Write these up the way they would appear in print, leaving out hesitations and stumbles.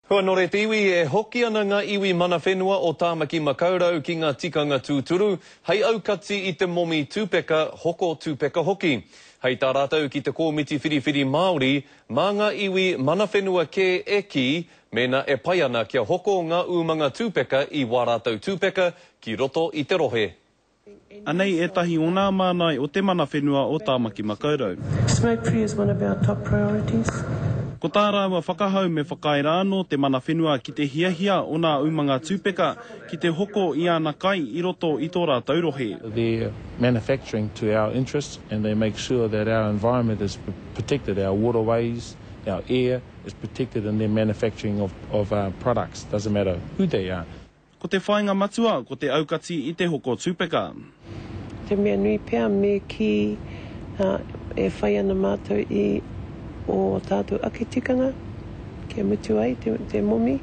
Hua nore te iwi, e hoki ana ngā iwi mana whenua o Tāmaki Makaurau ki ngā tikanga tūturu hei aukati i te momi tupeka, hoko tupeka hoki. Hei tā rātou ki te Kōmiti Whiriwhiri Māori, mā ngā iwi mana whenua kē e kī mēnā e pai ana kia hoko ngā umanga tupeka i wā rātou tupeka ki roto i te rohe. Anei ētahi o nā mānai o te mana whenua o Tāmaki Makaurau. Smoke free is one of our top priorities. Ko tā rāua whakahau me whakaae rānō te mana whenua ki te hiahia o nā umanga tupeka ki te hoko i ana kai i roto i tō rātou rohe. They're manufacturing to our interests and they make sure that our environment is protected, our waterways, our air is protected in their manufacturing of of products, doesn't matter who they are. Ko te whāinga matua ko te aukati i te hoko tupeka. Te mea nui pea me kī e whai ana mātou i ō tātou ake tikanga kia mutu ai te momi.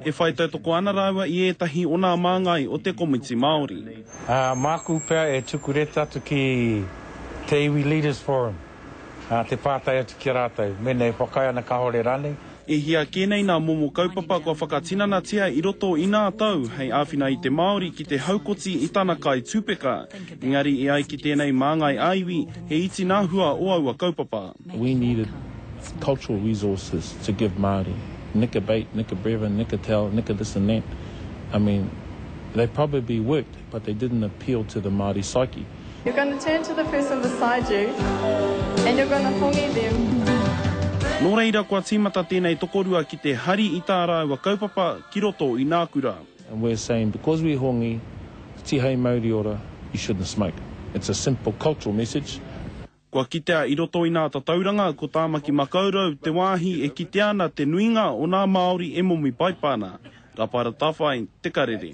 E whai tautoko ana rāua i ētahi o nā māngai o te Komiti Māori. Ā, māku pea e tuku reta atu ki te Iwi Leaders Forum. Ā, te pātai atu ki a rātou, mēnā e whakaae ana kāore rānei. E hia kē nei nā momo kaupapa kua whakatinanatia i roto i nā tau hei āwhina i te Māori ki te haukoti i tana kai tupeka. Engari e ai ki tēnei māngai ā-iwi, he iti nā hua o aua kaupapa. We needed cultural resources to give Māori, nika bait, nika brevin, nika towel, nika this and that. I mean, they probably worked, but they didn't appeal to the Māori psyche. You're gonna turn to the person beside you and you're gonna hongi them. Nō reira kua tīmata tēnei tokorua ki te hari i tā rāua kaupapa ki roto i nā kura. And we're saying because we hongi, tihei mauri ora, you shouldn't smoke. It's a simple cultural message. Kua kitea i roto i nā tatauranga ko Tāmaki Makaurau te wāhi e kitea ana te nuinga o nā Māori e momi paipa ana. Rapaira Tawhai, Te Karere.